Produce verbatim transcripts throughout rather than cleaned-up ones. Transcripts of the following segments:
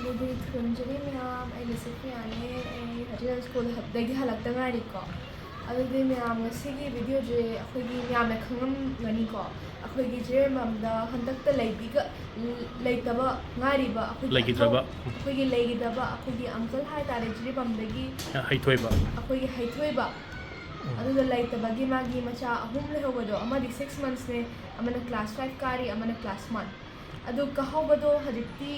ꯑꯗꯨꯗꯤ ꯈꯨꯔꯨꯝꯖꯔꯤ ꯃꯌꯥꯝ, ꯑꯩ ꯂꯤꯁꯤꯄ꯭ꯔꯤꯌꯥꯅꯦ꯫ ꯑꯩ ꯍꯧꯖꯤꯛ ꯁ꯭ꯀꯨꯜꯗꯒꯤ ꯍꯜꯂꯛꯇ ꯉꯥꯏꯔꯤꯀꯣ꯫ ꯑꯗꯨꯗꯤ ꯃꯌꯥꯝ, ꯉꯁꯤꯒꯤ ꯚꯤꯗꯤꯑꯣꯁꯦ ꯑꯩꯈꯣꯏꯒꯤ ꯃꯌꯥꯝꯅ ꯈꯪꯉꯝꯒꯅꯤꯀꯣ, ꯑꯩꯈꯣꯏꯒꯤ ꯖꯤꯔꯤꯕꯥꯝꯗ ꯍꯟꯗꯛꯇ ꯂꯩꯕꯤꯒ ꯂꯩꯇꯕ ꯉꯥꯏꯔꯤꯕ ꯑꯩꯈꯣꯏꯒꯤ ꯂꯩꯈꯤꯗ꯭ꯔꯕ꯫ ꯑꯩꯈꯣꯏꯒꯤ ꯂꯩꯈꯤꯗꯕ ꯑꯩꯈꯣꯏꯒꯤ ꯑꯪꯀꯜ ꯍꯥꯏꯇꯥꯔꯦ, ꯖꯤꯔꯤꯕꯥꯝꯗꯒꯤ ꯍꯩꯊꯣꯏꯕ꯫ ꯑꯩꯈꯣꯏꯒꯤ ꯍꯩꯊꯣꯏꯕ꯫ ꯎꯝ꯫ ꯑꯗꯨꯒ ꯂꯩꯇꯕꯒꯤ ꯃꯥꯒꯤ ꯃꯆꯥ ꯑꯍꯨꯝ ꯂꯩꯍꯧꯕꯗꯣ, ꯑꯃꯗꯤ ꯁꯤꯛꯁ ꯃꯟꯁꯅꯦ, ꯑꯃꯅ ꯀ꯭ꯂꯥꯁ ꯐꯥꯏꯚ ꯀꯥꯔꯤ, ꯑꯃꯅ ꯀ꯭ꯂꯥꯁ ꯋꯥꯟ꯫ ꯑꯗꯨ ꯀꯥꯍꯧꯕꯗꯣ ꯍꯧꯖꯤꯛꯇꯤ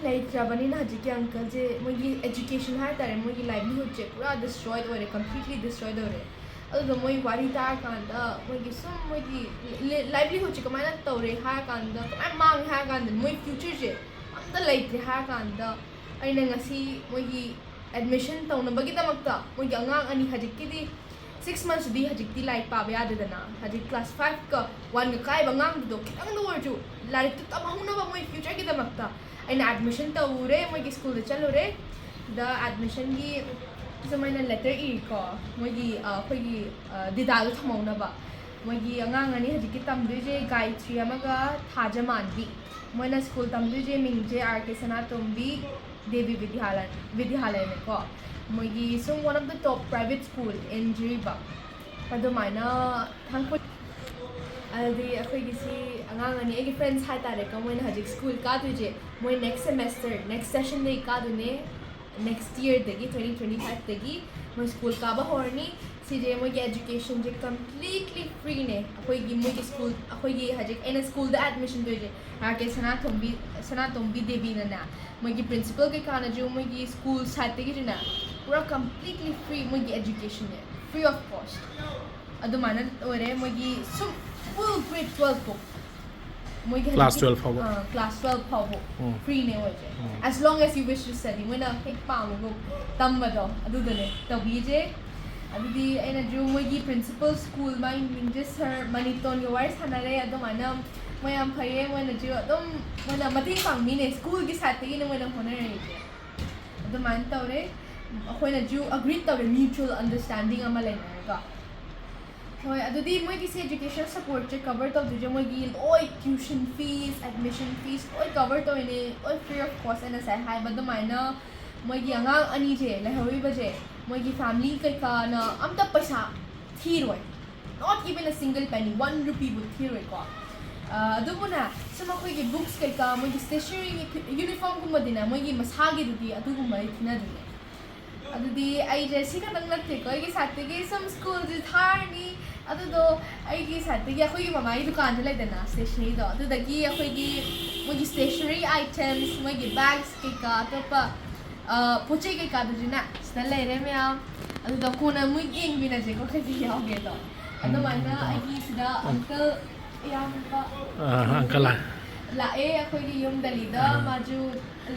ꯂꯩꯇ꯭ꯔꯕꯅꯤꯅ, ꯍꯧꯖꯤꯛꯀꯤ ꯑꯪꯀꯜꯁꯦ ꯃꯣꯏꯒꯤ ꯑꯦꯖꯨꯀꯦꯁꯟ ꯍꯥꯏꯇꯥꯔꯦ, ꯃꯣꯏꯒꯤ ꯂꯥꯏꯚꯂꯤꯍꯨꯗꯁꯦ ꯄꯨꯔꯥ ꯗꯤꯁꯇ꯭ꯔꯣꯏꯗ ꯑꯣꯏꯔꯦ, ꯀꯝꯄ꯭ꯂꯤꯠꯂꯤ ꯗꯤꯁꯇ꯭ꯔꯣꯏꯗ ꯑꯣꯏꯔꯦ꯫ ꯑꯗꯨꯒ ꯃꯣꯏ ꯋꯥꯔꯤ ꯇꯥꯔꯀꯥꯟꯗ ꯃꯣꯏꯒꯤ ꯁꯨꯝ ꯃꯣꯏꯒꯤ ꯂꯥꯏꯚꯂꯤꯍꯨꯗꯁꯦ ꯀꯃꯥꯏꯅ ꯇꯧꯔꯦ ꯍꯥꯏꯔꯀꯥꯟꯗ, ꯀꯃꯥꯏꯅ ꯃꯥꯡꯉꯦ ꯍꯥꯏꯔꯀꯥꯟꯗ, ꯃꯣꯏ ꯐ꯭ꯌꯨꯆꯔꯁꯦ ꯑꯝꯇ ꯂꯩꯇ꯭ꯔꯦ ꯍꯥꯏꯔꯀꯥꯟꯗ, ꯑꯩꯅ ꯉꯁꯤ ꯃꯣꯏꯒꯤ ꯑꯦꯗꯃꯤꯁꯟ ꯇꯧꯅꯕꯒꯤꯗꯃꯛꯇ, ꯃꯣꯏꯒꯤ ꯑꯉꯥꯡ ꯑꯅꯤ, ꯍꯧꯖꯤꯛꯀꯤꯗꯤ ꯁꯤꯛꯁ ꯃꯟꯁꯇꯨꯗꯤ ꯍꯧꯖꯤꯛꯇꯤ ꯂꯥꯏꯔꯤꯛ ꯄꯥꯕ ꯌꯥꯗꯦꯗꯅ, ꯍꯧꯖꯤꯛ ꯀ꯭ꯂꯥꯁ ꯐꯥꯏꯚꯀ ꯋꯥꯟꯒ ꯀꯥꯏꯕ ꯑꯉꯥꯡꯗꯨꯗꯣ ꯈꯤꯇꯪꯗ ꯑꯣꯏꯔꯁꯨ ꯂꯥꯏꯔꯤꯛꯇꯨ ꯇꯝꯍꯧꯅꯕ ꯃꯣꯏ ꯐ꯭ꯌꯨꯆꯔꯒꯤꯗꯃꯛꯇ ꯑꯩꯅ ꯑꯦꯗꯃꯤꯁꯟ ꯇꯧꯔꯦ, ꯃꯣꯏꯒꯤ ꯁ꯭ꯀꯨꯜꯗ ꯆꯠꯂꯨꯔꯦ꯫ ꯗ ꯑꯦꯗꯃꯤꯁꯟꯒꯤ ꯁꯨꯃꯥꯏꯅ ꯂꯦꯇꯔ ꯏꯔꯤꯀꯣ, ꯃꯣꯏꯒꯤ, ꯑ, ꯑꯩꯈꯣꯏꯒꯤ, ꯑ, ꯗꯤꯗꯥꯗꯣ ꯊꯝꯍꯧꯅꯕ꯫ ꯃꯣꯏꯒꯤ ꯑꯉꯥꯡ ꯑꯅꯤ ꯍꯧꯖꯤꯛꯀꯤ ꯇꯝꯗꯣꯏꯁꯦ ꯒꯥꯌꯇ꯭ꯔꯤ ꯑꯃꯒ ꯊꯥꯖꯃꯥꯟꯕꯤ꯫ ꯃꯣꯏꯅ ꯁ꯭ꯀꯨꯜ ꯇꯝꯗꯣꯏꯁꯦ ꯃꯤꯡꯁꯦ ꯑꯥꯔ ꯀꯦ ꯁꯅꯥꯇꯣꯝꯕꯤ ꯗꯦꯕꯤ ꯕꯤꯗ꯭ꯌꯥꯂ-, ꯕꯤꯗ꯭ꯌꯥꯂꯌꯅꯦꯀꯣ꯫ ꯃꯣꯏꯒꯤ ꯁꯨꯝ one of the top private school in Jiribam. ꯑꯗꯨꯃꯥꯏꯅ ꯊꯥꯡꯈꯣꯏ-, ꯑꯗꯨꯗꯤ ꯑꯩꯈꯣꯏꯒꯤ ꯁꯤ ꯑꯉꯥꯡ ꯑꯅꯤ, ꯑꯩꯒꯤ ꯐ꯭ꯔꯦꯟꯁ ꯍꯥꯏꯇꯥꯔꯦꯀꯣ, ꯃꯣꯏꯅ ꯍꯧꯖꯤꯛ ꯁ꯭ꯀꯨꯜ ꯀꯥꯗꯣꯏꯁꯦ, ꯃꯣꯏ ꯅꯦꯛꯁ ꯁꯦꯃꯦꯁꯇꯔ, ꯅꯦꯛꯁ ꯁꯦꯁꯟꯗꯒꯤ ꯀꯥꯗꯣꯏꯅꯦ, ꯅꯦꯛꯁ ꯌꯔꯗꯒꯤ, twenty twenty fiveꯇꯒꯤ ꯃꯣꯏ ꯁ꯭ꯀꯨꯜ ꯀꯥꯕ ꯍꯧꯔꯅꯤ꯫ ꯁꯤꯁꯦ ꯃꯣꯏꯒꯤ ꯑꯦꯖꯨꯀꯦꯁꯟꯁꯦ ꯀꯝꯄ꯭ꯂꯤꯠꯂꯤ ꯐ꯭ꯔꯤꯅꯦ꯫ ꯑꯩꯈꯣꯏꯒꯤ ꯃꯣꯏꯒꯤ ꯁ꯭ꯀꯨꯜ, ꯑꯩꯈꯣꯏꯒꯤ ꯍꯧꯖꯤꯛ ꯑꯩꯅ ꯁ꯭ꯀꯨꯜꯗ ꯑꯦꯗꯃꯤꯁꯟ ꯇꯧꯔꯤꯁꯦ, ꯑꯥꯔ ꯀꯦ ꯁꯅꯥꯇꯣꯝꯕꯤ, ꯁꯅꯥꯇꯣꯝꯕꯤ ꯗꯦꯕꯤꯅꯅꯦ, ꯃꯣꯏꯒꯤ ꯄ꯭ꯔꯤꯟꯁꯤꯄꯜ ꯀꯩꯀꯥꯅꯁꯨ ꯃꯣꯏꯒꯤ ꯁ꯭ꯀꯨꯜ ꯁꯥꯏꯠꯇꯒꯤꯁꯨꯅꯦ ꯄꯨꯔꯥ ꯀꯝꯄ꯭ꯂꯤꯠꯂꯤ ꯐ꯭ꯔꯤ ꯃꯣꯏꯒꯤ ꯑꯦꯖꯨꯀꯦꯁꯟꯅꯦ, free of cost꯫ ꯑꯗꯨꯃꯥꯏꯅ ꯑꯣꯏꯔꯦ ꯃꯣꯏꯒꯤ ꯁꯨꯝ full grade twelve ꯐꯥꯎ꯫ ꯃꯣꯏꯒꯤ ꯀ꯭ꯂꯥꯁ ꯍꯧꯖꯤꯛꯀꯤ, twelve ꯐꯥꯎꯕ? ꯑꯥ, ꯀ꯭ꯂꯥꯁ twelve ꯐꯥꯎꯕ ꯎꯝ꯫ ꯐ꯭ꯔꯤꯅꯦ ꯑꯣꯏꯁꯦ꯫ ꯎꯝ꯫ As long as you wish to study, ꯃꯣꯏꯅ ꯍꯦꯛ ꯄꯥꯝꯃꯒ ꯇꯝꯕꯗꯣ ꯑꯗꯨꯗꯅꯦ ꯇꯧꯕꯤꯁꯦ꯫ ꯑꯗꯨꯗꯤ ꯑꯩꯅꯁꯨ ꯃꯣꯏꯒꯤ ꯄ꯭ꯔꯤꯟꯁꯤꯄꯜ ꯁ꯭ꯀꯨꯜ, ꯃꯥꯒꯤ ꯃꯤꯡꯁꯦ ꯁꯥꯔ ꯃꯅꯤꯇꯣꯟꯒ ꯋꯥꯔꯤ ꯁꯥꯟꯅꯔꯦ꯫ ꯑꯗꯨꯃꯥꯏꯅ ꯃꯣꯏ ꯌꯥꯝ ꯐꯩꯌꯦ, ꯃꯣꯏꯅꯁꯨ ꯑꯗꯨꯝ ꯃꯣꯏꯅ ꯃꯇꯦꯡ ꯄꯥꯡꯕꯤꯅꯦ, ꯁ꯭ꯀꯨꯜꯒꯤ ꯁꯥꯏꯠꯇꯒꯤꯅꯦ ꯃꯣꯏꯅ ꯍꯣꯠꯅꯔꯛꯏꯁꯦ꯫ ꯑꯗꯨꯃꯥꯏꯅ ꯇꯧꯔꯦ꯫ ꯑꯩꯈꯣꯏꯅꯁꯨ ꯑꯦꯒ꯭ꯔꯤ ꯇꯧꯔꯦ, mutual understanding ꯑꯃ ꯂꯩꯅꯔꯒ꯫ ꯍꯣꯏ, ꯑꯗꯨꯗꯤ ꯃꯣꯏꯒꯤꯁꯦ education supportꯁꯦ cover ꯇꯧꯗꯣꯏꯁꯦ ꯃꯣꯏꯒꯤ ꯂꯣꯏ tuition fees, admission fees ꯂꯣꯏ cover ꯇꯧꯔꯤꯅꯦ, ꯂꯣꯏ free of cost꯫ ꯑꯩꯅ ꯉꯁꯥꯏ ꯍꯥꯏꯕ ꯑꯗꯨꯃꯥꯏꯅ ꯃꯣꯏꯒꯤ ꯑꯉꯥꯡ ꯑꯅꯤꯁꯦ ꯂꯩꯍꯧꯔꯤꯕꯁꯦ ꯃꯣꯏꯒꯤ family ꯀꯩꯀꯥꯅ ꯑꯝꯇ ꯄꯩꯁꯥ ꯊꯤꯔꯣꯏ, not even a single penny, one rupee ꯕꯨ ꯊꯤꯔꯣꯏꯀꯣ꯫ ꯑ, ꯑꯗꯨꯕꯨꯅꯦ, ꯁꯨꯝ ꯑꯩꯈꯣꯏꯒꯤ books ꯀꯩꯀꯥ ꯃꯣꯏꯒꯤ stationery, uniformꯒꯨꯝꯕꯗꯤꯅꯦ ꯃꯣꯏꯒꯤ ꯃꯁꯥꯒꯤꯗꯨꯗꯤ ꯑꯗꯨꯒꯨꯝꯕ ꯑꯩ ꯊꯤꯅꯗꯣꯏꯅꯦ꯫ ꯑꯗꯨꯗꯤ ꯑꯩꯁꯦ ꯁꯤ ꯈꯛꯇꯪ ꯅꯠꯇꯦꯀꯣ, ꯑꯩꯒꯤ sideꯇꯒꯤ ꯁꯨꯝ schoolꯁꯦ ꯊꯥꯔꯅꯤ꯫ ꯑꯗꯨꯗꯣ ꯑꯩꯒꯤ sideꯇꯒꯤ ꯑꯩꯈꯣꯏꯒꯤ ꯃꯃꯥꯒꯤ ꯗꯨꯀꯥꯟꯁꯨ ꯂꯩꯗꯅ stationeryꯗꯣ, ꯑꯗꯨꯗꯒꯤ ꯑꯩꯈꯣꯏꯒꯤ ꯃꯣꯏꯒꯤ stationery items, ꯃꯣꯏꯒꯤ bags ꯀꯩꯀꯥ ꯑꯇꯣꯞꯄ ꯑ, ꯄꯣꯠ ꯆꯩ ꯀꯩꯀꯥꯗꯨꯁꯨꯅꯦ ꯁꯤꯗ ꯂꯩꯔꯦ ꯃꯌꯥꯝ꯫ ꯑꯗꯨꯗ ꯀꯣꯟꯅ ꯑꯃꯨꯛ ꯌꯦꯡꯃꯤꯟꯅꯁꯦꯀꯣ, ꯀꯩꯀꯩ ꯌꯥꯎꯒꯦꯗꯣ꯫ ꯑꯗꯨꯃꯥꯏꯅ ꯑꯩꯒꯤ ꯁꯤꯗ uncle, ꯏꯌꯥꯝꯕ ꯑ, uncle ꯂꯥꯛ- ꯂꯥꯛꯑꯦ ꯑꯩꯈꯣꯏꯒꯤ ꯌꯨꯝ ꯗꯦꯜꯂꯤꯗ꯫ ꯑ꯫ ꯃꯥꯁꯨ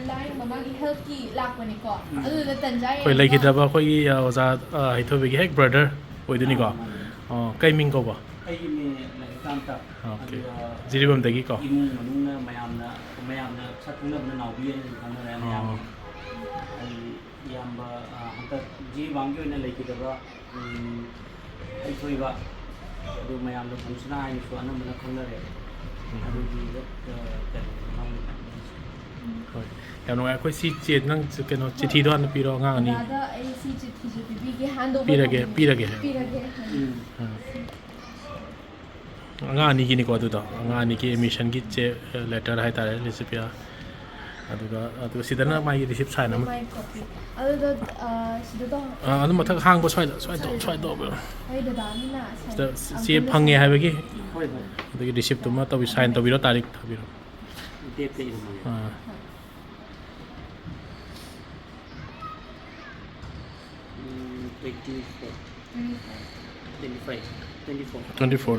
line ꯑꯃ ꯃꯥꯒꯤ healthꯀꯤ ꯂꯥꯛꯄꯅꯤꯀꯣ꯫ ꯑꯗꯨꯗ ꯇꯟꯖꯥ ꯑꯩꯈꯣꯏ ꯌꯦꯡꯉꯒ ꯂꯩꯈꯤꯗ꯭ꯔꯕ ꯑꯩꯈꯣꯏꯒꯤ, ꯑ, ꯑꯣꯖꯥ, ꯑ, ꯍꯩꯊꯣꯏꯕꯒꯤ ꯍꯦꯛ brother ꯑꯣꯏꯗꯣꯏꯅꯤꯀꯣ꯫ ꯑ, ꯃꯥꯅꯦ꯫ ꯑ, ꯀꯩ ꯃꯤꯡ ꯀꯧꯕ? ꯑꯩꯒꯤ ꯃꯤꯡ ꯂꯂꯤꯀꯥꯟꯇ꯫ ꯑꯣꯀꯦ꯫ ꯑꯗꯨꯒ ꯖꯤꯔꯤꯕꯥꯝꯗꯒꯤꯀꯣ? ꯏꯃꯨꯡ ꯃꯅꯨꯡꯅ ꯃꯌꯥꯝꯅ, ꯃꯌꯥꯝꯅ ꯁꯛ ꯈꯪꯅꯕꯅ ꯅꯥꯎꯕꯤ ꯍꯥꯏꯅ ꯑꯗꯨꯝ ꯈꯪꯅꯔꯦ ꯃꯌꯥꯝꯅ꯫ ꯑꯣ꯫ ꯑꯩ ꯏꯌꯥꯝꯕ, ꯑ, ꯍꯟꯗꯛ ꯖꯤꯔꯤꯕꯥꯝꯒꯤ ꯑꯣꯏꯅ ꯂꯩꯈꯤꯗꯕ, ꯎꯝ, ꯍꯩꯊꯣꯏꯕ, ꯑꯗꯨ ꯃꯌꯥꯝꯅ ꯕꯨꯡꯁꯅꯥ ꯍꯥꯏꯅꯁꯨ ꯑꯅꯝꯕꯅ ꯈꯪꯅꯔꯦ꯫ ꯎꯝ꯫ ꯑꯗꯨꯒꯤ, ꯑ, ꯀꯩꯅꯣ, ꯃꯥꯒꯤ ꯍꯣꯏ꯫ ꯌꯥꯝ ꯅꯨꯡꯉꯥꯏ꯫ ꯑꯩꯈꯣꯏ ꯁꯤ ꯆꯦ-, ꯅꯪ ꯆ-, ꯀꯩꯅꯣ, ꯆꯤꯊꯤꯗꯣ ꯍꯥꯟꯅ ꯄꯤꯔꯣ, ꯑꯉꯥꯡ ꯑꯅꯤ꯫ ꯑꯣꯖꯥꯗ ꯑꯩ ꯁꯤ ꯆꯤꯊꯤꯁꯦ ꯄꯤꯕꯤꯒꯦ, hand over ꯄꯤꯔꯒꯦ, ꯇꯧꯕꯤꯒꯦ꯫ ꯄꯤꯔꯒꯦ꯫ ꯄꯤꯔꯒꯦ꯫ ꯎꯝ꯫ ꯑꯥ꯫ ꯑꯉꯥꯡ ꯑꯅꯤꯒꯤꯅꯤꯀꯣ ꯑꯗꯨꯗꯣ, ꯑꯉꯥꯡ ꯑꯅꯤꯒꯤ admissionꯒꯤ ꯆꯦ, letter ꯍꯥꯏꯇꯥꯔꯦ, ꯂꯤꯁꯤꯄꯤꯌꯥ꯫ ꯑꯗꯨꯒ, ꯑꯗꯨꯒ ꯁꯤꯗꯅ ꯃꯥꯒꯤ receipt sign ꯑꯃ꯫ My copy꯫ ꯑꯗꯨꯗꯣ, ꯑ, ꯁꯤꯗ ꯇꯧ-, ꯑ, ꯑꯗꯨ ꯃꯊꯛ ꯍꯥꯡꯕ ꯁ꯭ꯋꯥꯏꯗ, ꯁ꯭ꯋꯥꯏꯗ ꯇꯧ-, ꯁ꯭ꯋꯥꯏꯗ ꯇꯧꯕꯤꯔꯣ꯫ ꯑꯩ ꯗꯗꯥ ꯑꯃꯅ sign-, ꯁꯤꯗ ꯆꯦ uncleꯅ ꯐꯪꯉꯦ sign ꯍꯥꯏꯕꯒꯤ꯫ ꯍꯣꯏ, ꯍꯣꯏ꯫ ꯑꯗꯨꯒꯤ receiptꯇꯨꯃ ꯇꯧꯕꯤ-, sign ꯇꯧꯕꯤꯔꯣ, ꯇꯥꯔꯤꯛ ꯊꯥꯕꯤꯔꯣ꯫ Dateꯇ ꯏꯔꯝꯃꯒꯦ꯫ ꯑꯥ꯫ ꯎꯝ, twenty four꯫ Twenty five꯫ Twenty four꯫ Twenty four꯫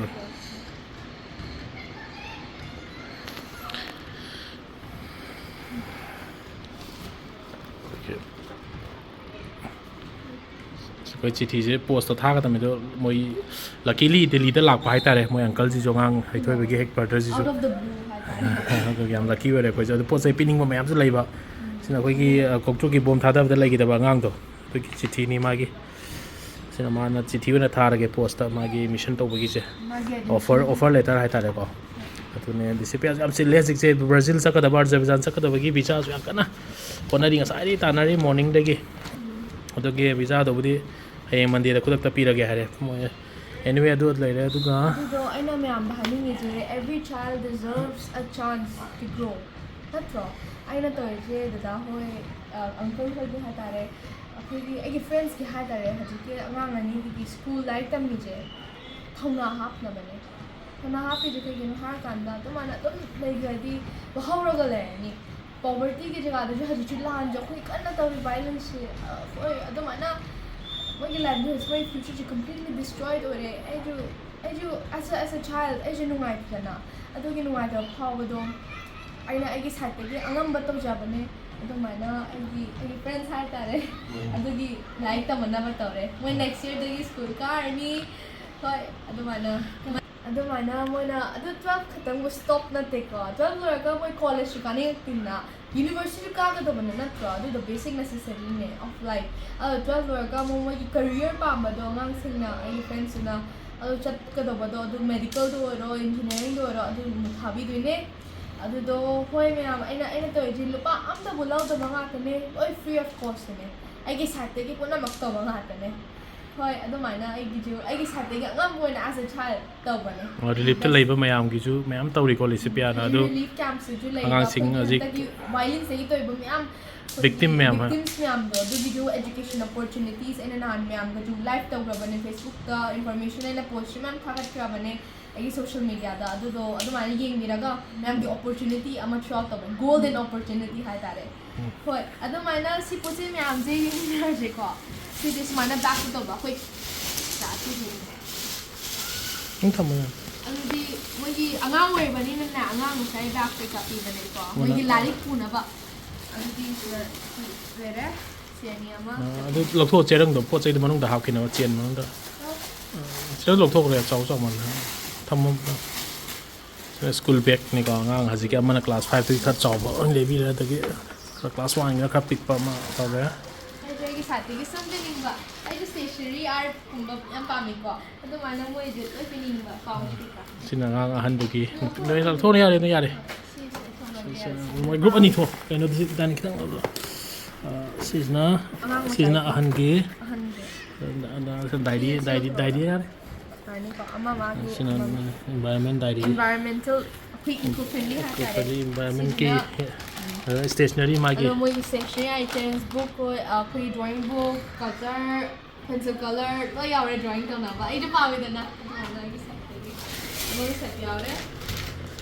Okay꯫ ꯑꯩꯈꯣꯏ ꯆꯤꯊꯤꯁꯦ postꯇ ꯊꯥꯒꯗꯕꯅꯤꯗꯣ, ꯃꯣꯏ luckily ꯗꯦꯜꯂꯤꯗ ꯂꯥꯛꯄ ꯍꯥꯏꯇꯥꯔꯦ, ꯃꯣꯏ uncleꯁꯤꯁꯨ, ꯑꯉꯥꯡ ꯍꯩꯊꯣꯏꯕꯒꯤ ꯍꯦꯛ brotherꯁꯤꯁꯨ꯫ Out of the blue ꯍꯥꯏꯇꯥꯔꯦ꯫ ꯑꯗꯨꯒꯤ ꯌꯥꯝ lucky ꯑꯣꯏꯔꯦ ꯑꯩꯈꯣꯏꯁꯨ꯫ ꯑꯗꯨ ꯄꯣꯠ ꯆꯩ ꯄꯤꯅꯤꯡꯕ ꯃꯌꯥꯝꯁꯨ ꯂꯩꯕ꯫ ꯁꯤꯅ ꯑꯩꯈꯣꯏꯒꯤ, ꯑ, ꯀꯣꯛꯇ꯭ꯔꯨꯛꯀꯤ bomb ꯊꯥꯗꯕꯗ ꯂꯩꯈꯤꯗꯕ ꯑꯉꯥꯡꯗꯣ, ꯑꯗꯨꯒꯤ ꯆꯤꯊꯤꯅꯤ ꯃꯥꯒꯤ꯫ ꯑꯗꯨꯅ ꯃꯥꯅ ꯆꯤꯊꯤ ꯑꯣꯏꯅ ꯊꯥꯔꯒꯦ ꯄꯣꯁꯇ, ꯃꯥꯒꯤ ꯃꯤꯁꯟ ꯇꯧꯕꯒꯤꯁꯦ, ꯑꯣꯐꯔ, ꯑꯣꯐꯔ ꯂꯦꯇꯔ ꯍꯥꯏꯇꯥꯔꯦꯀꯣ꯫ ꯑꯗꯨꯅꯦ ꯗꯤꯁꯤꯄ꯭ꯂꯤꯟ ꯌꯥꯝ ꯆꯤꯜꯂꯦ ꯍꯧꯖꯤꯛꯁꯦ, ꯕ꯭ꯔꯥꯖꯤꯜ ꯆꯠꯀꯗꯕ, ꯑꯥꯔꯖꯦꯟꯇꯥꯏꯟ ꯆꯠꯀꯗꯕꯒꯤ ꯚꯤꯁꯥꯁꯨ ꯌꯥꯝ ꯀꯟꯅ ꯍꯣꯠꯅꯔꯤ, ꯉꯁꯥꯏꯗꯒꯤ ꯇꯥꯟꯅꯔꯤ ꯃꯣꯔꯅꯤꯡꯗꯒꯤ꯫ ꯑꯗꯨꯒꯤ ꯚꯤꯁꯥꯗꯨꯕꯨꯗꯤ ꯍꯌꯦꯡ ꯃꯟꯗꯦꯗ ꯈꯨꯗꯛꯇ ꯄꯤꯔꯒꯦ ꯍꯥꯏꯔꯦ ꯃꯣꯏ꯫ ꯑꯦꯅꯤꯋꯦ, ꯑꯗꯨ ꯂꯩꯔꯦ꯫ ꯑꯗꯨꯒ ꯑꯗꯨꯗꯣ ꯑꯩꯅ ꯃꯌꯥꯝꯗ ꯍꯥꯏꯅꯤꯡꯉꯤꯁꯦ, every child deserves a chance to grow, ꯅꯠꯇ꯭ꯔꯣ? ꯑꯩꯅ ꯇꯧꯔꯤꯁꯦ ꯗꯗꯥ ꯍꯣꯏ, ꯑꯪꯀꯜ ꯍꯣꯏꯒꯤ ꯍꯥꯏꯇꯥꯔꯦ, ꯑꯩꯈꯣꯏꯒꯤ, ꯑꯩꯒꯤ ꯐ꯭ꯔꯦꯟꯁꯀꯤ ꯍꯥꯏꯇꯥꯔꯦ, ꯍꯧꯖꯤꯛꯀꯤ ꯑꯉꯥꯡ ꯑꯅꯤꯗꯨꯒꯤ ꯁ꯭ꯀꯨꯜ ꯂꯥꯏꯔꯤꯛ ꯇꯝꯃꯤꯁꯦ ꯊꯧꯅꯥ ꯍꯥꯞꯅꯕꯅꯦ꯫ ꯊꯧꯅꯥ ꯍꯥꯞꯄꯤꯁꯦ ꯀꯩꯒꯤꯅꯣ ꯍꯥꯏꯔꯀꯥꯟꯗ, ꯑꯗꯨꯃꯥꯏꯅ ꯑꯗꯨꯝ ꯂꯩꯈ꯭ꯔꯗꯤ ꯋꯥꯍꯧꯔꯒ ꯂꯩꯔꯅꯤ꯫ ꯄꯣꯕꯔꯇꯤꯒꯤ ꯖꯒꯥꯗꯁꯨ ꯍꯧꯖꯤꯛꯁꯨ ꯂꯥꯟꯁꯦ ꯑꯩꯈꯣꯏ ꯀꯟꯅ ꯇꯧꯔꯤ, ꯚꯥꯏꯂꯦꯟꯁꯁꯦ꯫ ꯑꯩꯈꯣꯏ ꯑꯗꯨꯃꯥꯏꯅ ꯃꯣꯏꯒꯤ ꯂꯥꯏꯚꯂꯤꯍꯨꯗ, ꯃꯣꯏ ꯐ꯭ꯌꯨꯆꯔꯁꯦ ꯀꯝꯄ꯭ꯂꯤꯠꯂꯤ ꯗꯤꯁꯇ꯭ꯔꯣꯏꯗ ꯑꯣꯏꯔꯦ꯫ ꯑꯩꯁꯨ, ꯑꯩꯁꯨ as a, as a child ꯑꯩꯁꯨ ꯅꯨꯡꯉꯥꯏꯇꯦꯗꯅ, ꯑꯗꯨꯒꯤ ꯅꯨꯡꯉꯥꯏꯇꯕ ꯐꯥꯎꯕꯗꯣ ꯑꯩꯅ ꯑꯩꯒꯤ ꯁꯥꯏꯠꯇꯒꯤ ꯑꯉꯝꯕ ꯇꯧꯖꯕꯅꯦ꯫ ꯑꯗꯨꯃꯥꯏꯅ ꯑꯩꯒꯤ, ꯑꯩꯒꯤ ꯐ꯭ꯔꯦꯟꯁ ꯍꯥꯏꯇꯥꯔꯦ, ꯑꯗꯨꯒꯤ ꯂꯥꯏꯔꯤꯛ ꯇꯝꯃꯟꯅꯕ ꯇꯧꯔꯦ꯫ ꯃꯣꯏ ꯅꯦꯛꯁ ꯌꯔꯗꯒꯤ ꯁ꯭ꯀꯨꯜ ꯀꯥꯔꯅꯤ꯫ ꯍꯣꯏ, ꯑꯗꯨꯃꯥꯏꯅ, ꯑꯗꯨꯃꯥꯏꯅ ꯃꯣꯏꯅ ꯑꯗꯨ ꯇꯨꯋꯦꯜꯐ ꯈꯛꯇꯪꯕꯨ ꯁ꯭ꯇꯣꯞ ꯅꯠꯇꯦꯀꯣ, ꯇꯨꯋꯦꯜꯐ ꯂꯣꯏꯔꯒ ꯃꯣꯏ ꯀꯣꯂꯦꯖꯁꯨ ꯀꯥꯅꯤꯡꯉꯛꯇꯣꯏꯅ, ꯌꯨꯅꯤꯚꯔꯁꯤꯇꯤ ꯀꯥꯒꯗꯕꯅ ꯅꯠꯇ꯭ꯔꯣ? ꯑꯗꯨꯗꯣ ꯕꯦꯁꯤꯛ ꯅꯦꯁꯦꯁꯔꯤꯅꯦ ꯑꯣꯐ ꯂꯥꯏꯐ꯫ ꯑꯗꯣ ꯇꯨꯋꯦꯜꯐ ꯂꯣꯏꯔꯒ ꯑꯃꯨꯛ ꯃꯣꯏꯒꯤ ꯀꯔꯤꯌꯔ ꯄꯥꯝꯕꯗꯣ ꯑꯉꯥꯡꯁꯤꯡꯅ, ꯑꯩꯒꯤ ꯐ꯭ꯔꯦꯟꯁꯇꯨꯅ, ꯑꯗꯨ ꯆꯠꯀꯗꯧꯕꯗꯣ, ꯑꯗꯨ ꯃꯦꯗꯤꯀꯦꯜꯗ ꯑꯣꯏꯔꯣ, ꯏꯟꯖꯤꯅꯤꯌꯥꯔꯤꯡꯗ ꯑꯣꯏꯔꯣ, ꯑꯗꯨ ꯑꯃꯨꯛ ꯊꯥꯕꯤꯗꯣꯏꯅꯦ꯫ ꯑꯗꯨꯗꯣ ꯍꯣꯏ ꯃꯌꯥꯝ, ꯑꯩꯅ, ꯑꯩꯅ ꯇꯧꯔꯤꯁꯦ ꯂꯨꯄꯥ ꯑꯝꯇꯕꯨ ꯂꯧꯗꯕ ꯉꯥꯛꯇꯅꯦ, ꯂꯣꯏ ꯐ꯭ꯔꯤ ꯑꯣꯐ ꯀꯣꯁꯇꯅꯦ꯫ ꯑꯩꯒꯤ ꯁꯥꯏꯠꯇꯒꯤ ꯄꯨꯝꯅꯃꯛ ꯇꯧꯕ ꯉꯥꯛꯇꯅꯦ꯫ ꯍꯣꯏ, ꯑꯗꯨꯃꯥꯏꯅ ꯑꯩꯒꯤꯁꯨ, ꯑꯩꯒꯤ ꯁꯥꯏꯠꯇꯒꯤ ꯑꯉꯝꯕ ꯑꯣꯏꯅ as a child ꯇꯧꯕꯅꯦ꯫ ꯑꯣ, ꯔꯤꯂꯤꯐꯇ ꯂꯩꯕ ꯃꯌꯥꯝꯒꯤꯁꯨ ꯃꯌꯥꯝ ꯇꯧꯔꯤꯀꯣ ꯂꯤꯁꯤꯄꯤꯌꯥꯅ꯫ ꯑꯗꯨ ꯔꯤꯂꯤꯐ ꯀꯦꯝꯞꯁꯤꯁꯨ ꯂꯩꯌꯦꯕ꯫ ꯑꯉꯥꯡꯁꯤꯡ ꯑꯩꯈꯣꯏꯒꯤ ꯍꯧꯖꯤꯛ ꯍꯟꯗꯛꯀꯤ ꯚꯥꯏꯂꯦꯟꯁꯇꯒꯤ ꯇꯧꯔꯤꯕ ꯃꯌꯥꯝ, ꯚꯤꯛꯇꯤꯝ ꯃꯌꯥꯝ, ꯍꯣꯏ꯫ ꯚꯤꯛꯇꯤꯝꯁ ꯃꯌꯥꯝꯗꯣ, ꯑꯗꯨꯒꯤꯁꯨ ꯑꯦꯖꯨꯀꯦꯁꯟ ꯑꯣꯄꯣꯔꯆꯨꯅꯤꯇꯤꯁ ꯑꯩꯅ ꯅꯍꯥꯟ ꯃꯌꯥꯝꯒꯁꯨ ꯂꯥꯏꯐ ꯇꯧꯈ꯭ꯔꯕꯅꯦ, ꯐꯦꯁꯕꯨꯛꯇ ꯏꯟꯐꯣꯔꯃꯦꯁꯟ ꯑꯩꯅ ꯄꯣꯁꯁꯨ ꯃꯌꯥꯝ ꯊꯥꯒꯠꯈ꯭ꯔꯕꯅꯦ ꯑꯩꯒꯤ ꯁꯣꯁꯦꯜ ꯃꯤꯗꯤꯌꯥꯗ꯫ ꯑꯗꯨꯗꯣ ꯑꯗꯨꯃꯥꯏꯅ ꯌꯦꯡꯕꯤꯔꯒ ꯃꯌꯥꯝꯒꯤ ꯑꯣꯄꯣꯔꯆꯨꯅꯤꯇꯤ ꯑꯃ ꯊ꯭ꯔꯨ ꯑꯥꯎꯠ ꯇꯧꯕꯅꯦ, ꯒꯣꯜꯗꯟ ꯑꯣꯄꯣꯔꯆꯨꯅꯤꯇꯤ ꯍꯥꯏꯇꯥꯔꯦ꯫ ꯎꯝ꯫ ꯍꯣꯏ, ꯑꯗꯨꯃꯥꯏꯅ ꯁꯤ ꯄꯣꯠ ꯆꯩ ꯃꯌꯥꯝꯁꯦ ꯌꯦꯡꯃꯤꯟꯅꯔꯁꯦꯀꯣ꯫ ꯁꯤꯁꯦ ꯁꯨꯃꯥꯏꯅ ꯕꯦꯛꯁꯨ ꯇꯧꯕ ꯑꯩꯈꯣꯏ꯫ ꯁꯤꯁꯦ꯫ ꯑꯗꯨꯝ ꯊꯝꯃꯣ ꯌꯥꯅꯤ꯫ ꯑꯗꯨꯗꯤ ꯃꯣꯏꯒꯤ ꯑꯉꯥꯡ ꯑꯣꯏꯔꯤꯕꯅꯤꯅꯅꯦ, ꯑꯉꯥꯡ ꯉꯁꯥꯏ ꯕꯦꯛ ꯀꯩꯀꯥ ꯄꯤꯕꯅꯦꯀꯣ, ꯃꯣꯏꯒꯤ ꯂꯥꯏꯔꯤꯛ ꯄꯨꯅꯕ꯫ ꯑꯗꯨꯗꯤ ꯁꯤꯗ ꯁꯤ ꯂꯩꯔꯦ, ꯁꯤ ꯑꯅꯤ ꯑꯃ꯫ ꯑ, ꯑꯗꯨ ꯂꯧꯊꯣꯛꯑꯣ, ꯆꯦꯔꯪꯗꯣ, ꯄꯣꯠ ꯆꯩꯗꯣ ꯃꯅꯨꯡꯗ ꯍꯥꯞꯈꯤꯅꯕ, ꯆꯦꯟ ꯃꯅꯨꯡꯗ꯫ ꯑ, ꯆꯦꯔꯪ ꯂꯧꯊꯣꯛꯈ꯭ꯔꯦ, ꯆꯥꯎ ꯆꯥꯎꯃꯟꯗꯅ꯫ ꯊꯝꯃꯣ꯫ ꯁ꯭ꯀꯨꯜ ꯕꯦꯛꯅꯤꯀꯣ, ꯑꯉꯥꯡ ꯍꯧꯖꯤꯛꯀꯤ ꯑꯃꯅ ꯀ꯭ꯂꯥꯁ ꯐꯥꯏꯚꯇꯒꯤ ꯈꯔ ꯆꯥꯎꯕ ꯑꯣꯏꯅ ꯂꯩꯕꯤꯔꯦ, ꯑꯗꯒꯤ ꯈꯔ ꯀ꯭ꯂꯥꯁ ꯋꯥꯟꯒꯤꯅ ꯈꯔ ꯄꯤꯛꯄ ꯑꯃ ꯇꯧꯔꯦ꯫ ꯑꯩꯁꯦ ꯑꯩꯒꯤ ꯁꯥꯏꯠꯇꯒꯤ ꯁꯨꯝ ꯄꯤꯅꯤꯡꯕ, ꯑꯩꯁꯨ ꯁ꯭ꯇꯦꯁꯅꯔꯤ ꯑꯥꯔꯠꯀꯨꯝꯕ ꯌꯥꯝ ꯄꯥꯝꯃꯤꯀꯣ, ꯑꯗꯨꯃꯥꯏꯅ ꯃꯣꯏꯁꯦ ꯂꯣꯏ ꯄꯤꯅꯤꯡꯕ ꯄꯥꯎ ꯀꯩꯀꯥ꯫ ꯁꯤꯅ ꯑꯉꯥꯡ ꯑꯍꯟꯗꯨꯒꯤ, ꯂꯣꯏ ꯂꯧꯊꯣꯛꯅ ꯌꯥꯔꯦ, ꯑꯗꯨ ꯌꯥꯔꯦ꯫ ꯁꯤꯁꯦ ꯊꯝꯃꯒꯦ ꯌꯥꯔꯦ꯫ ꯃꯣꯏ ꯒ꯭ꯔꯨꯞ ꯑꯅꯤ ꯊꯣꯛ ꯀꯩꯅꯣꯗꯨꯁꯨ ꯏꯕꯥꯅꯤ ꯈꯤꯇꯪ ꯂꯧꯔꯣ꯫ ꯑ, ꯁꯤꯁꯤꯅ ꯑꯉꯥꯡ ꯁꯤꯁꯤꯅ ꯃꯆꯥꯒꯤ꯫ ꯑꯍꯟꯒꯤ꯫ ꯑꯍꯟꯒꯤ꯫ ꯗꯥꯏꯔꯤ ꯗꯥꯏꯔꯤ ꯗꯥꯏꯔꯤ ꯌꯥꯔꯦ꯫ ꯌꯥꯔꯅꯤꯀꯣ, ꯑꯃ ꯃꯥꯒꯤ ꯁꯤꯅ ꯑꯃ꯫ ꯏꯟꯚꯥꯏꯔꯣꯟꯃꯦꯟ ꯗꯥꯏꯔꯤ꯫ ꯏꯟꯚꯥꯏꯔꯣꯟꯃꯦꯟꯇꯦꯜ, ꯑꯩꯈꯣꯏ ꯏꯀꯣ ꯐ꯭ꯔꯦꯟꯂꯤ ꯍꯥꯏꯇꯥꯔꯦ꯫ ꯏꯀꯣ ꯐ꯭ꯔꯦꯟꯂꯤ ꯏꯟꯚꯥꯏꯔꯣꯟꯃꯦꯟꯒꯤ꯫ ꯁꯤꯁꯤꯅ ꯑꯗꯨꯒ ꯁ꯭ꯇꯦꯁꯅꯔꯤ ꯃꯥꯒꯤ꯫ ꯑꯗꯣ ꯃꯣꯏꯒꯤ ꯁ꯭ꯇꯦꯁꯅꯔꯤ ꯑꯥꯏꯇꯦꯝꯁ, ꯕꯨꯛ ꯑꯣꯏ, ꯑꯩꯈꯣꯏꯒꯤ drawing book, cutter, pencil colour ꯂꯣꯏ ꯌꯥꯎꯔꯦ ꯗ꯭ꯔꯣꯌꯤꯡ ꯇꯧꯅꯕ꯫ ꯑꯩꯗꯤ ꯄꯥꯝꯃꯤꯗꯅ, ꯑꯗꯨꯅ ꯑꯩꯒꯤ ꯁꯦꯠꯇꯒꯤ ꯑꯃꯒꯤ ꯁꯦꯠ ꯌꯥꯎꯔꯦ꯫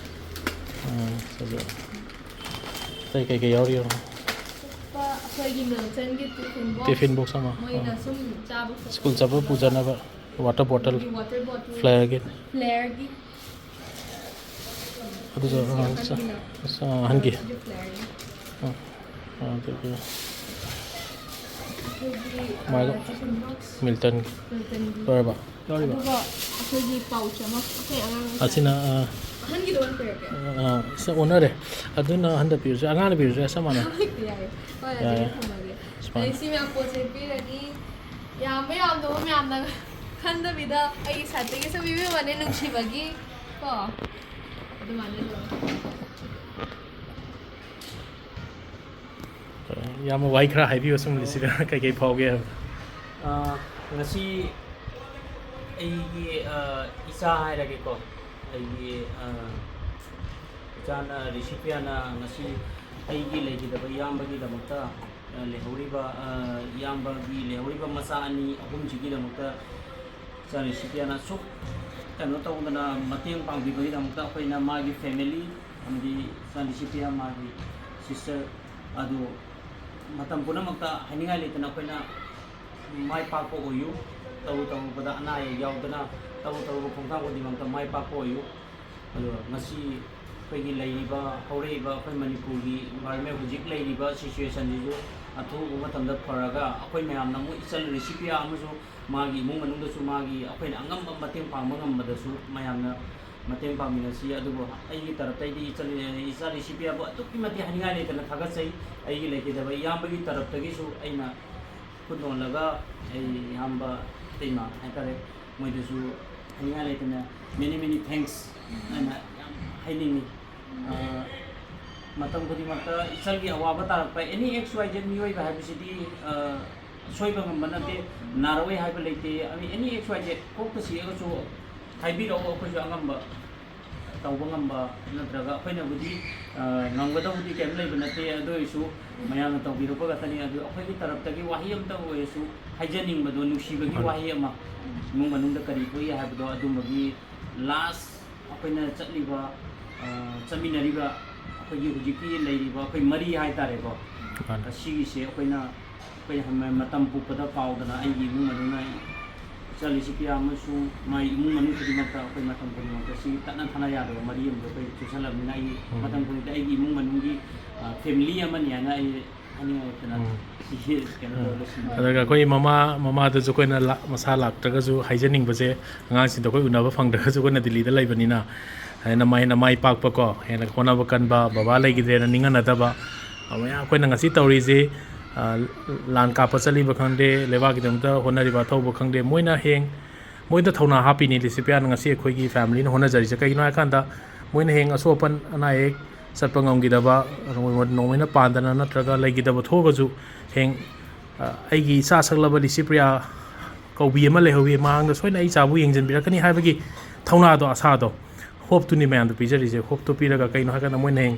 ꯎꯝ, ꯑꯗꯨ ꯑꯇꯩ ꯀꯩꯀꯩ ꯌꯥꯎꯔꯤꯅꯣ? ꯑꯇꯣꯞꯄ ꯑꯩꯈꯣꯏꯒꯤ ꯃꯤꯜꯇꯟꯒꯤ ꯇꯤꯐꯤꯟ ꯕꯣꯛꯁ꯫ ꯇꯤꯐꯤꯟ ꯕꯣꯛꯁ ꯑꯃ, ꯃꯣꯏꯅ ꯑꯥ꯫ ꯁꯨꯝ ꯆꯥꯕ ꯈꯣꯠꯄ ꯁ꯭ꯀꯨꯜ ꯆꯠꯄ ꯇꯧꯅꯕ꯫ ꯄꯨꯖꯅꯕ ꯋꯥꯇꯔ ꯕꯣꯇꯜ꯫ ꯑꯗꯒꯤ ꯋꯥꯇꯔ ꯕꯣꯇꯜ꯫ ꯐ꯭ꯂꯦꯌꯔꯒꯤ꯫ ꯐ꯭ꯂꯦꯌꯔꯒꯤ꯫ ꯑꯗꯨꯁꯨ ꯁꯤ ꯑꯉꯥꯡ ꯑꯍꯟꯒꯤꯅ꯫ ꯑꯁ, ꯑꯍꯟꯒꯤ꯫ ꯑꯗꯨ ꯐ꯭ꯂꯦꯌꯔꯒꯤ꯫ ꯑꯥ, ꯑꯥ, ꯑꯗꯨꯒ ꯑꯩꯈꯣꯏꯒꯤ, ꯃꯥꯒ ꯑ, ꯇꯤꯐꯤꯟ ꯕꯣꯛꯁ꯫ ꯃꯤꯜꯇꯟꯒꯤ꯫ ꯃꯤꯜꯇꯟꯒꯤ꯫ ꯂꯣꯏꯔꯕ? ꯂꯣꯏꯔꯕ? ꯑꯗꯨꯒ ꯑꯩꯈꯣꯏꯒꯤ ꯄꯥꯎꯆ ꯑꯃ ꯑꯩꯈꯣꯏ ꯑꯉꯥꯡ ꯃꯆꯥ꯫ ꯑꯁꯤꯅ, ꯑꯥ, ꯑꯍꯟꯒꯤꯗꯣ ꯑꯣꯏꯅ ꯄꯤꯔꯛꯀꯦ꯫ ꯑꯥ, ꯁꯤ ꯑꯣꯟꯅꯔꯦ꯫ ꯑꯗꯨꯅ ꯑꯍꯟꯗ ꯄꯤꯔꯁꯨ, ꯑꯉꯥꯡꯗ ꯄꯤꯔꯁꯨ ꯌꯥꯏ, ꯆꯞ ꯃꯥꯟꯅꯩ꯫ ꯍꯣꯏ, ꯌꯥꯏ꯫ ꯑꯗꯨꯗꯤ ꯌꯥꯏ꯫ ꯊꯝꯃꯒꯦ꯫ ꯁꯨꯃꯥꯏꯅ꯫ ꯑꯗꯩ ꯁꯤ ꯃꯌꯥꯝ ꯄꯣꯠꯁꯦ ꯄꯤꯔꯅꯤ꯫ ꯌꯥꯝꯕ ꯌꯥꯝꯗꯕ ꯃꯌꯥꯝꯅ ꯈꯟꯗꯕꯤꯗ ꯑꯩꯒꯤ ꯁꯥꯏꯠꯇꯒꯤ ꯁꯨꯝ ꯄꯤꯕꯤꯕꯅꯦ ꯅꯨꯡꯁꯤꯕꯒꯤ ꯀꯣ꯫ ꯑꯗꯨꯃꯥꯏꯅ ꯂꯣꯏꯔꯦ꯫ ꯌꯥꯝ ꯋꯥꯍꯩ ꯈꯔ ꯍꯥꯏꯕꯤꯌꯨ, ꯁꯨꯝ ꯂꯤꯁꯤꯗ ꯀꯩꯀꯩ ꯐꯥꯎꯒꯦ ꯍꯥꯏꯕꯗꯣ꯫ ꯑ, ꯉꯁꯤ ꯑꯩꯒꯤ, ꯑ, ꯏꯆꯥ ꯍꯥꯏꯔꯒꯦꯀꯣ, ꯑꯩꯒꯤ, ꯑ, ꯏꯆꯥꯅ, ꯔꯤꯁꯤꯄꯤꯌꯥꯅ ꯉꯁꯤ ꯑꯩꯒꯤ ꯂꯩꯈꯤꯗꯕ ꯏꯌꯥꯝꯕꯒꯤꯗꯃꯛꯇ, ꯑ, ꯂꯩꯍꯧꯔꯤꯕ, ꯑ, ꯏꯌꯥꯝꯕꯒꯤ ꯂꯩꯍꯧꯔꯤꯕ ꯃꯆꯥ ꯑꯅꯤ ꯑꯍꯨꯝꯁꯤꯒꯤꯗꯃꯛꯇ ꯏꯆꯥ ꯔꯤꯁꯤꯄꯤꯌꯥꯅ ꯑꯁꯨꯛ ꯀꯩꯅꯣ ꯇꯧꯗꯅ ꯃꯇꯦꯡ ꯄꯥꯡꯕꯤꯕꯒꯤꯗꯃꯛꯇ ꯑꯩꯈꯣꯏꯅ ꯃꯥꯒꯤ ꯐꯦꯃꯤꯂꯤ ꯑꯃꯗꯤ ꯏꯆꯥ ꯔꯤꯁꯤꯄꯤꯌꯥ ꯃꯥꯒꯤ ꯁꯤꯁꯇꯔ ꯑꯗꯨ ꯃꯇꯝ ꯄꯨꯝꯅꯃꯛꯇ ꯍꯥꯏꯅꯤꯡꯉꯥꯏ ꯂꯩꯇꯅ ꯑꯩꯈꯣꯏꯅ ꯃꯥꯏ ꯄꯥꯛꯄ ꯑꯣꯏꯌꯨ꯫ ꯇꯧꯔꯨ ꯇꯧꯔꯨꯕꯗ ꯑꯅꯥ ꯑꯌꯦꯛ ꯌꯥꯎꯗꯅ ꯇꯧꯔꯨ ꯇꯧꯔꯨꯕ ꯈꯣꯡꯊꯥꯡ ꯈꯨꯗꯤꯡꯃꯛꯇ ꯃꯥꯏ ꯄꯥꯛꯄ ꯑꯣꯏꯌꯨ꯫ ꯑꯗꯨꯒ ꯉꯁꯤ ꯑꯩꯈꯣꯏꯒꯤ ꯂꯩꯔꯤꯕ ꯍꯧꯔꯛꯏꯕ ꯑꯩꯈꯣꯏ ꯃꯅꯤꯄꯨꯔꯒꯤ ꯏꯟꯚꯥꯏꯔꯣꯟꯃꯦꯟ ꯍꯧꯖꯤꯛ ꯂꯩꯔꯤꯕ ꯁꯤꯆꯨꯋꯦꯁꯟꯁꯤꯁꯨ ꯑꯊꯨꯕ ꯃꯇꯝꯗ ꯐꯔꯒ ꯑꯩꯈꯣꯏ ꯃꯌꯥꯝꯅ ꯑꯃꯨꯛ ꯏꯆꯜ ꯔꯤꯁꯤꯄꯤꯌꯥ ꯑꯃꯁꯨ ꯃꯥꯒꯤ ꯏꯃꯨꯡ ꯃꯅꯨꯡꯗꯁꯨ ꯃꯥꯒꯤ ꯑꯩꯈꯣꯏꯅ ꯑꯉꯝꯕ ꯃꯇꯦꯡ ꯄꯥꯡꯕ ꯉꯝꯕꯗꯁꯨ ꯃꯌꯥꯝꯅ ꯃꯇꯦꯡ ꯄꯥꯡꯃꯤꯟꯅꯁꯤ꯫ ꯑꯗꯨꯕꯨ ꯑꯩꯒꯤ ꯇꯔꯞꯇꯩꯗꯤ ꯏꯆꯜ, ꯏꯆꯥ ꯔꯤꯁꯤꯄꯤꯌꯥꯕꯨ ꯑꯗꯨꯛꯀꯤ ꯃꯇꯤꯛ ꯍꯥꯏꯅꯤꯡꯉꯥꯏ ꯂꯩꯇꯅ ꯊꯥꯒꯠꯆꯩ꯫ ꯑꯩꯒꯤ ꯂꯩꯈꯤꯗꯕ ꯏꯌꯥꯝꯕꯒꯤ ꯇꯔꯞꯇꯒꯤꯁꯨ ꯑꯩꯅ ꯈꯨꯗꯣꯜꯂꯒ ꯑꯩ ꯏꯌꯥꯝꯕ ꯏꯇꯩꯃ ꯍꯥꯏꯇꯥꯔꯦ, ꯃꯣꯏꯗꯁꯨ ꯍꯥꯏꯅꯤꯡꯉꯥꯏ ꯂꯩꯇꯅ many many thanks ꯍꯥꯏꯅ ꯌꯥꯝ ꯍꯥꯏꯅꯤꯡꯉꯤ꯫ ꯑ, ꯃꯇꯝ ꯈꯨꯗꯤꯡꯃꯛꯇ ꯏꯆꯜꯒꯤ ꯑꯋꯥꯕ ꯇꯥꯔꯛꯄ, any X Y Z ꯃꯤꯑꯣꯏꯕ ꯍꯥꯏꯕꯁꯤꯗꯤ, ꯑ, ꯁꯣꯏꯕ ꯉꯝꯕ ꯅꯠꯇꯦ, ꯅꯥꯔꯛꯑꯣꯏ ꯍꯥꯏꯕ ꯂꯩꯇꯦ, any X Y Z ꯀꯣꯛꯇ ꯁꯤꯛꯑꯒꯁꯨ ꯍꯥꯏꯕꯤꯔꯛꯑꯣ, ꯑꯩꯈꯣꯏꯁꯨ ꯑꯉꯝꯕ ꯇꯧꯕ ꯉꯝꯕ, ꯅꯠꯇ꯭ꯔꯒ ꯑꯩꯈꯣꯏꯅꯕꯨꯗꯤ, ꯑ, ꯉꯝꯒꯗꯧꯕꯗꯤ ꯀꯩꯝ ꯂꯩꯕ ꯅꯠꯇꯦ, ꯑꯗꯨ ꯑꯣꯏꯔꯁꯨ ꯃꯌꯥꯝꯅ ꯇꯧꯕꯤꯔꯛꯄ ꯈꯛꯇꯅꯤ꯫ ꯑꯗꯨ ꯑꯩꯈꯣꯏꯒꯤ ꯇꯔꯞꯇꯒꯤ ꯋꯥꯍꯩ ꯑꯃꯇꯪ ꯑꯣꯏꯔꯁꯨ ꯍꯥꯏꯖꯅꯤꯡꯕꯗꯣ, ꯅꯨꯡꯁꯤꯕꯒꯤ ꯃꯥꯅꯤ꯫ ꯋꯥꯍꯩ ꯑꯃ, ꯏꯃꯨꯡ ꯃꯅꯨꯡꯗ ꯀꯔꯤ ꯊꯣꯛꯏ ꯍꯥꯏꯕꯗꯣ, ꯑꯗꯨꯝꯕꯒꯤ last ꯑꯩꯈꯣꯏꯅ ꯆꯠꯂꯤꯕ, ꯑ, ꯆꯠꯃꯤꯟꯅꯔꯤꯕ ꯑꯩꯈꯣꯏꯒꯤ ꯍꯧꯖꯤꯛꯀꯤ ꯂꯩꯔꯤꯕ ꯑꯩꯈꯣꯏ ꯃꯔꯤ ꯍꯥꯏꯇꯥꯔꯦꯀꯣ, ꯃꯥꯅꯤ꯫ ꯑꯁꯤꯒꯤꯁꯦ ꯑꯩꯈꯣꯏꯅ ꯑꯩꯈꯣꯏ ꯍꯝ-, ꯃꯇꯝ ꯄꯣꯛꯄꯗ ꯀꯥꯎꯗꯅ ꯑꯩꯒꯤ ꯏꯃꯨꯡ ꯃꯅꯨꯡꯅ, ꯏꯆꯥ ꯂꯤꯁꯤꯄ꯭ꯔꯤꯌꯥ ꯑꯃꯁꯨꯡ ꯃꯥꯒꯤ ꯏꯃꯨꯡ ꯃꯅꯨꯡ ꯈꯨꯗꯤꯡꯃꯛꯇ ꯑꯩꯈꯣꯏ ꯃꯇꯝ ꯈꯨꯗꯤꯡꯃꯛꯇ ꯁꯤ ꯇꯠꯅ ꯊꯥꯅ ꯌꯥꯗꯕ ꯃꯔꯤ ꯑꯃꯗ ꯑꯩꯈꯣꯏ ꯆꯨꯁꯜꯂꯕꯅꯤꯅ, ꯑꯩꯒꯤ ꯎꯝ꯫ ꯃꯇꯝ ꯈꯨꯗꯤꯡꯃꯛꯇ ꯑꯩꯒꯤ ꯏꯃꯨꯡ ꯃꯅꯨꯡꯒꯤ, ꯑ, family ꯑꯃꯅꯤ ꯍꯥꯏꯅ ꯑꯩ ꯍꯥꯏꯅꯤꯡꯉꯥꯏ ꯂꯩꯇꯅ ꯎꯝ꯫ ꯁꯤ ꯀꯩꯅꯣ ꯇꯧꯔ ꯂꯣꯏꯁꯤꯟꯕ꯫ ꯑꯗꯨꯒ ꯑꯩꯈꯣꯏ ꯃꯃꯥ, ꯃꯃꯥꯗꯁꯨ ꯑꯩꯈꯣꯏꯅ ꯂꯥ-, ꯃꯁꯥ ꯂꯥꯛꯇ꯭ꯔꯒꯁꯨ ꯍꯥꯏꯖꯅꯤꯡꯕꯁꯦ, ꯑꯉꯥꯡꯁꯤꯡꯗꯣ ꯑꯩꯈꯣꯏ ꯎꯅꯕ ꯐꯪꯗ꯭ꯔꯒꯁꯨ ꯑꯩꯈꯣꯏꯅ ꯗꯤꯜꯂꯤꯗ ꯂꯩꯕꯅꯤꯅ, ꯍꯦꯟꯅ ꯃꯥꯏ-, ꯍꯦꯟꯅ ꯃꯥꯏ ꯄꯥꯛꯄꯀꯣ, ꯍꯦꯟꯅ ꯍꯣꯠꯅꯕ ꯀꯟꯕ, ꯕꯕꯥ ꯂꯩꯈꯤꯗ꯭ꯔꯦꯅ ꯅꯤꯡꯍꯟꯅꯗꯕ, ꯃꯌꯥꯝ ꯑꯩꯈꯣꯏꯅ ꯉꯁꯤ ꯇꯧꯔꯤꯁꯤ, ꯑ, ꯂꯥꯟ ꯀꯥꯞꯄ ꯆꯠꯂꯤꯕ ꯈꯪꯗꯦ, ꯂꯩꯕꯥꯛꯀꯤꯗꯃꯛꯇ ꯍꯣꯠꯅꯔꯤꯕ ꯑꯊꯧꯕ ꯈꯪꯗꯦ, ꯃꯣꯏꯅ ꯍꯌꯦꯡ ꯃꯣꯏꯗ ꯊꯧꯅꯥ ꯍꯥꯞꯄꯤꯅꯤ ꯂꯤꯁꯤꯄ꯭ꯔꯤꯌꯥꯅ ꯉꯁꯤ ꯑꯩꯈꯣꯏꯒꯤ familyꯅ ꯍꯣꯠꯅꯖꯔꯤꯁꯦ꯫ ꯀꯩꯒꯤꯅꯣ ꯍꯥꯏꯀꯥꯟꯗ, ꯃꯣꯏꯅ ꯍꯌꯦꯡ ꯑꯁꯣꯛ ꯑꯄꯟ, ꯑꯅꯥ ꯑꯌꯦꯛ, ꯆꯠꯄ ꯉꯝꯈꯤꯗꯕ, ꯅꯣꯡꯃꯩꯅ ꯄꯥꯟꯗꯅ ꯅꯠꯇ꯭ꯔꯒ ꯂꯩꯈꯤꯗꯕ ꯊꯣꯛꯑꯒꯁꯨ, ꯍꯌꯦꯡ, ꯑ, ꯑꯩꯒꯤ ꯏꯆꯥ ꯁꯛꯂꯕ ꯂꯤꯁꯤꯄ꯭ꯔꯤꯌꯥ ꯀꯧꯕꯤ ꯑꯃ ꯂꯩꯍꯧꯋꯤ, ꯃꯍꯥꯛꯅ ꯁꯣꯏꯅ ꯑꯩ ꯏꯆꯥꯕꯨ ꯌꯦꯡꯁꯤꯟꯕꯤꯔꯛꯀꯅꯤ ꯍꯥꯏꯕꯒꯤ ꯊꯧꯅꯥꯗꯣ, ꯑꯁꯥꯗꯣ, hopeꯇꯨꯅꯤ ꯃꯌꯥꯝꯗ ꯄꯤꯖꯔꯤꯁꯦ꯫ Hopeꯇꯣ ꯄꯤꯔꯒ ꯀꯩꯅꯣ ꯍꯥꯏꯀꯥꯟꯗ, ꯃꯣꯏꯅ ꯍꯌꯦꯡ,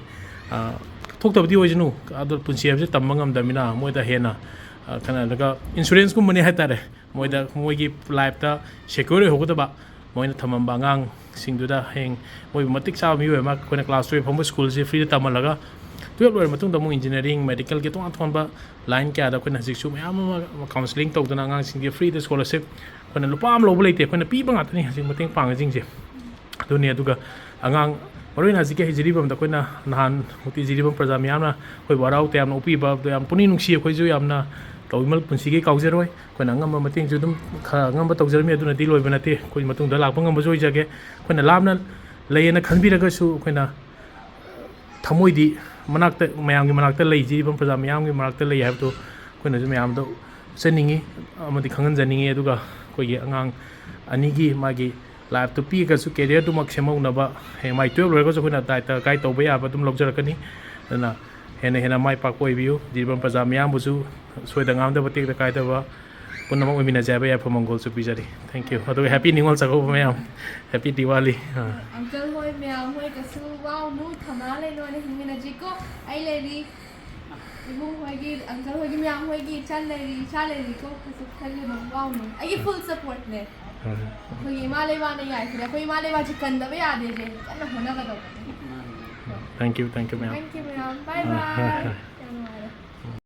ꯑ, ꯊꯣꯛꯇꯕꯗꯤ ꯑꯣꯏꯁꯅꯨ, ꯑꯗꯣ ꯄꯨꯟꯁꯤ ꯍꯥꯏꯕꯁꯤ ꯇꯝꯕ ꯉꯝꯗꯕꯅꯤꯅ, ꯃꯣꯏꯗ ꯍꯦꯟꯅ, ꯑ, ꯀꯩꯅꯣ, ꯑꯗꯨꯒ insuranceꯀꯨꯝꯕꯅꯤ ꯍꯥꯏꯇꯥꯔꯦ, ꯃꯣꯏꯗ, ꯃꯣꯏꯒꯤ lifeꯇ secure ꯑꯣꯏꯍꯧꯒꯗꯕ, ꯃꯣꯏꯅ ꯊꯝꯃꯝꯕ ꯑꯉꯥꯡꯁꯤꯡꯗꯨꯗ ꯍꯌꯦꯡ ꯃꯣꯏꯕꯨ ꯃꯇꯤꯛ ꯆꯥꯕ ꯃꯤꯑꯣꯏ ꯑꯃ, ꯑꯩꯈꯣꯏꯅ class twelve ꯐꯥꯎꯕ schoolꯁꯦ freeꯗ ꯇꯝꯍꯜꯂꯒ, twelve ꯂꯣꯏꯔ ꯃꯇꯨꯡꯗ ꯑꯃꯨꯛ engineering, medicalꯒꯤ ꯇꯣꯉꯥꯟ ꯇꯣꯉꯥꯟꯕ line ꯀꯌꯥꯗ ꯑꯩꯈꯣꯏꯅ ꯍꯧꯖꯤꯛꯁꯨ ꯃꯌꯥꯝ ꯑꯃ counselling ꯇꯧꯗꯅ, ꯑꯉꯥꯡꯁꯤꯡꯒꯤ freeꯗ scholarship ꯑꯩꯈꯣꯏꯅ ꯂꯨꯄꯥ ꯑꯃ ꯂꯧꯕ ꯂꯩꯇꯦ, ꯑꯩꯈꯣꯏꯅ ꯄꯤꯕ ꯉꯥꯛꯇꯅꯤ ꯍꯧꯖꯤꯛ ꯃꯇꯦꯡ ꯄꯥꯡꯉꯤꯁꯤꯡꯁꯦ꯫ ꯑꯗꯨꯅꯤ꯫ ꯑꯗꯨꯒ ꯑꯉꯥꯡ, ꯃꯔꯨ ꯑꯣꯏꯅ ꯍꯧꯖꯤꯛꯀꯤ ꯍꯩꯖꯔꯤꯕꯝꯗ ꯑꯩꯈꯣꯏꯅ ꯅꯍꯥꯟ ꯃꯨꯛꯇꯤ ꯖꯤꯔꯤꯕꯝ ꯄ꯭ꯔꯖꯥ ꯃꯤꯌꯥꯝꯅ ꯑꯩꯈꯣꯏꯕꯨ ꯍꯔꯥꯎ ꯇꯌꯥꯝꯅ ꯑꯣꯛꯄꯤꯕ, ꯑꯗꯨ ꯌꯥꯝ ꯄꯨꯛꯅꯤꯡ ꯅꯨꯡꯁꯤ꯫ ꯑꯩꯈꯣꯏꯁꯨ ꯌꯥꯝꯅ ꯇꯧꯕꯤꯃꯜ ꯄꯨꯟꯁꯤꯒꯤ ꯀꯥꯎꯖꯔꯣꯏ꯫ ꯑꯩꯈꯣꯏꯅ ꯑꯉꯝꯕ ꯃꯇꯦꯡꯁꯨ ꯑꯗꯨꯝ ꯈꯔ ꯑꯉꯝꯕ ꯇꯧꯖꯔꯝꯃꯤ, ꯑꯗꯨꯅꯗꯤ ꯂꯣꯏꯕ ꯅꯠꯇꯦ꯫ ꯑꯩꯈꯣꯏ ꯃꯇꯨꯡꯗ ꯂꯥꯛꯄ ꯉꯝꯕꯁꯨ ꯑꯣꯏꯖꯒꯦ꯫ ꯑꯩꯈꯣꯏꯅ ꯂꯥꯞꯅ ꯂꯩꯌꯦꯅ ꯈꯟꯕꯤꯔꯒꯁꯨ, ꯑꯩꯈꯣꯏꯅ ꯊꯃꯣꯏꯗꯤ ꯃꯅꯥꯛꯇ, ꯃꯌꯥꯝꯒꯤ ꯃꯅꯥꯛꯇ ꯂꯩ, ꯖꯤꯔꯤꯕꯝ ꯄ꯭ꯔꯖꯥ ꯃꯤꯌꯥꯝꯒꯤ ꯃꯅꯥꯛꯇ ꯂꯩ ꯍꯥꯏꯕꯗꯨ ꯑꯩꯈꯣꯏꯅꯁꯨ ꯃꯌꯥꯝꯗ ꯆꯠꯅꯤꯡꯉꯤ ꯑꯃꯗꯤ ꯈꯪꯍꯟꯖꯅꯤꯡꯉꯤ꯫ ꯑꯗꯨꯒ ꯑꯩꯈꯣꯏꯒꯤ ꯑꯉꯥꯡ ꯑꯅꯤꯒꯤ ꯃꯥꯒꯤ ꯂꯥꯏꯐꯇꯨ ꯄꯤꯛꯑꯒꯁꯨ ꯀꯦꯔꯤꯌꯔꯗꯨꯃꯛ ꯁꯦꯝꯍꯧꯅꯕ, ꯍꯌꯦꯡ ꯃꯥꯏ ꯇꯨꯌꯦꯜꯞ ꯂꯣꯏꯔꯒꯁꯨ ꯑꯩꯈꯣꯏꯅ ꯗꯥꯏꯇ ꯒꯥꯏꯗ ꯇꯧꯕ ꯌꯥꯕ ꯑꯗꯨꯝ ꯂꯧꯖꯔꯛꯀꯅꯤ꯫ ꯑꯗꯨꯅ ꯍꯦꯟꯅ ꯍꯦꯟꯅ ꯃꯥꯏ ꯄꯥꯛꯄ ꯑꯣꯏꯕꯤꯌꯨ꯫ ꯖꯤꯔꯤꯕꯥꯝ ꯄ꯭ꯔꯖꯥ ꯃꯤꯌꯥꯝꯕꯨꯁꯨ ꯁꯣꯏꯗ ꯉꯥꯝꯗꯕ, ꯇꯦꯛꯇ ꯀꯥꯏꯗꯕ, ꯄꯨꯝꯅꯃꯛ ꯑꯣꯏꯃꯤꯟꯅꯖꯦ ꯍꯥꯏꯕ ꯌꯥꯏꯐ ꯃꯪꯒꯣꯜꯁꯨ ꯄꯤꯖꯔꯤ꯫ Thank you꯫ ꯑꯗꯨꯒ ꯍꯦꯄꯤ ꯅꯤꯉꯣꯜ ꯆꯥꯛꯀꯧꯕ ꯃꯌꯥꯝ꯫ ꯍꯦꯄꯤ ꯗꯤꯋꯥꯂꯤ꯫ ꯑꯥ꯫ ꯑꯪꯀꯜ ꯍꯣꯏ ꯃꯌꯥꯝ ꯍꯣꯏ ꯀꯩꯁꯨ ꯋꯥꯎꯅꯨ, ꯊꯧꯅꯥ ꯂꯩꯅ ꯑꯣꯏꯅ ꯍꯤꯡꯃꯤꯟꯅꯁꯤꯀꯣ꯫ ꯑꯩ ꯂꯩꯔꯤ, ꯏꯕꯨꯡ ꯍꯣꯏꯒꯤ, ꯑꯪꯀꯜ ꯍꯣꯏꯒꯤ ꯃꯌꯥꯝ ꯍꯣꯏꯒꯤ ꯏꯆꯟ ꯂꯩꯔꯤ, ꯏꯆꯥ ꯂꯩꯔꯤꯀꯣ꯫ ꯀꯩꯁꯨ ꯈꯜꯂꯨꯅꯨ, ꯋꯥꯎꯅꯨ꯫ ꯑꯩꯒꯤ ꯐꯨꯜ ꯁꯞꯄꯣꯔꯠꯅꯦ꯫ ꯑꯥ꯫ ꯑꯩꯈꯣꯏꯒꯤ ꯏꯃꯥ ꯂꯩꯕꯥꯛꯅ ꯌꯥꯏꯐꯔꯦ꯫ ꯑꯩꯈꯣꯏ ꯏꯃꯥ ꯂꯩꯕꯥꯛꯁꯦ ꯀꯟꯗꯕ ꯌꯥꯗꯦ, ꯏꯆꯦ꯫ ꯀꯟꯅ ꯍꯣꯠꯅꯒꯗꯧꯕꯅꯦ꯫ Thank you, thank you, ma'am꯫ Thank you, ma'am꯫ Bye, ꯑꯥ, ꯍꯣꯏ, bye꯫ ꯍꯣꯏ꯫